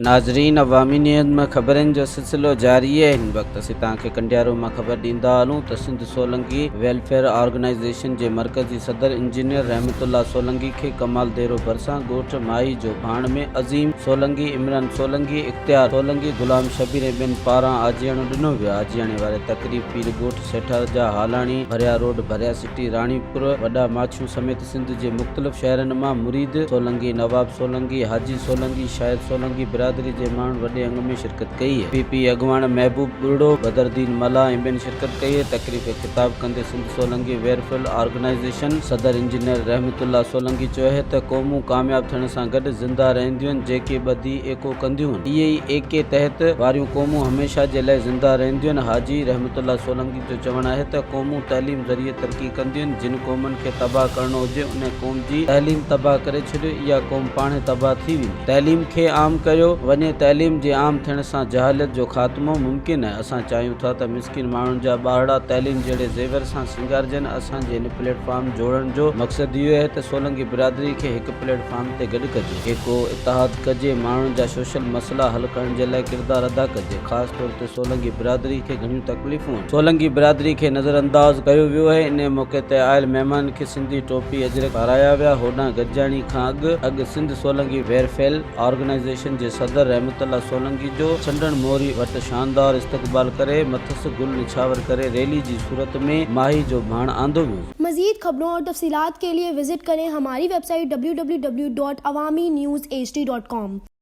ناظرين عوامي نيوز ۾ خبرن جو سلسلو جاري آهي هن وقت اسين توهان کي ڪنڊيارو مان خبر ڏيندا هلون ته سنڌ سولنگي ويلفيئر آرگنائيزيشن جي مرڪزي صدر انجنيئر رحمت الله سولنگي کي ڪمال ديرو ڀرسان ڳوٺ ماهي جو ڀاڻ ۾ عظيم سولنگي، عمران سولنگي، اختيار سولنگي، غلام شبير ۽ ٻين پاران آجياڻو ڏنو ويو. آجياڻي واري تقريب پير ڳوٺ سيٺارجا، هالاڻي، ڀريا روڊ، ڀريا سٽي، راڻيپور، وڏا ماڇيون سميت سنڌ جي مختلف شهرن مان مريد سولنگي، نواب سولنگي، حاجي سولنگي، شاهد سولنگي برادري جي ماڻهن وڏي انگ ۾ شرڪت ڪئي. پي پي اڳواڻ محبوب ٻرڙو، بدرالدين ملاح ۽ ٻين شرڪت ڪئي. تقريب کي خطاب ڪندي سنڌ سولنگي ويلفيئر آرگنائيزيشن صدر انجنيئر رحمت الله سولنگي چيو آهي ته قومون ڪامياب ٿيڻ سان گڏ زنده رهنديون جيڪي ٻڌي ايڪو ڪنديون اهي ئي ايڪي تحت واريون قومون هميشه جي لاء زنده رهنديون. حاجي رحمت الله سولنگي جو چوڻ آهي ته قومون تعليم ذريعي ترقي ڪنديون، جن قومن کي تباهه ڪرڻو هجي انهي قوم جي تعليم تباهه ڪري ڇڏيو، اها قوم پاڻهي تباهه ٿي ويندي. تعليم کي عام ڪيو وڃي، تعليم جي عام ٿيڻ سان جهالت جو خاتمو ممڪن آهي، اسان چاهيون ٿا ته مسڪين ماڻهن جا ٻارڙا تعليم جهڙي زيور سان سينگارجن، اسان جي هن پليٽ فارم جوڙڻ جو مقصد اهو آهي ته سولنگي برادري کي هڪ پليٽ فارم تي گڏ ڪجي، ايڪو اتحاد ڪجي، ماڻهن جا سوشل مسئلا حل ڪرڻ جي لاء ڪردار ادا ڪجي، خاص طور تي سولنگي برادري کي گهڻيون تڪليفون آهن. سولنگي برادري کي نظر انداز ڪيو ويو آهي. انهي موقعي تي آيل مهمانن کي سنڌي ٽوپي اجرڪ پارايا ويا. هوڏانهن گڏجاڻي کان اڳ اڳ سنڌ سولنگي ويلفيئر آرگنائيزيشن جي صدر رحمت الله سولنگي جو ڇنڊڻ موري وٽ شاندار استقبال ڪري مٿس گل نڇاور ڪري ريلي جي صورت ۾ ماهي جو ڀاڻ آندو ويو. مزيد خبرون اور تفصيلات کے لئے وزٽ ڪرين ھماري web site www.awamiNewsHD.com.